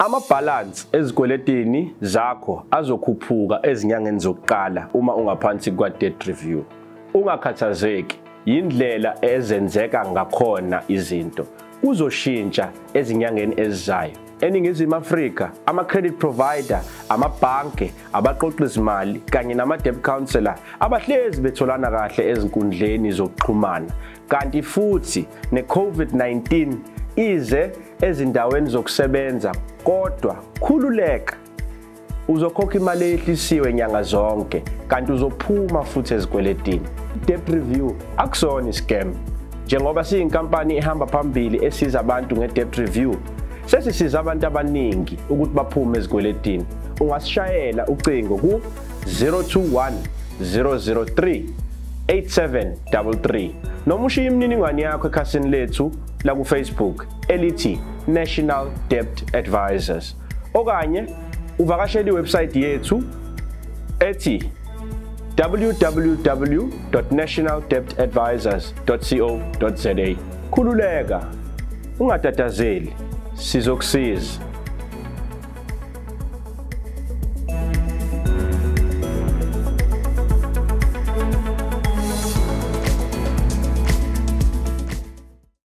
Amabhalansi ezikweletini zakho azokhuphuka ezinyangeni zokuqala uma ungaphansi kwa-debt review. Ungakhathazeki, yindlela ezenzeka ngakhona izinto. Kuzoshintsha ezinyangeni ezizayo. ENingizimu Afrika, ama-credit provider, amabhanke, abaqoqizimali kanye nama-debt counselor abahlezi betholana kahle ezinkundleni zokuxhumana. Kanti futhi ne-COVID-19 ize ezindaweni zokusebenza, kodwa khululeka, uzokhokha imali eyehlisiwe nyanga zonke kanti uzophuma futhi ezikweletini. Debt review akusona i-scam. Njengoba siyinkampani ehamba phambili esiza abantu nge-debt review, sesisiza abantu abaningi ukuthi baphume ezikweletini. Ungasishayela ucingo ku-021 003 8733 noma ushiye imininingwane yakho ekhasini lethu laku-Facebook elithi National Debt Advisors, okanye uvakashele iwebsite yethu ethi www.nationaldebtadvisors.co.za. Khululeka, ungatatazeli, sizokusiza.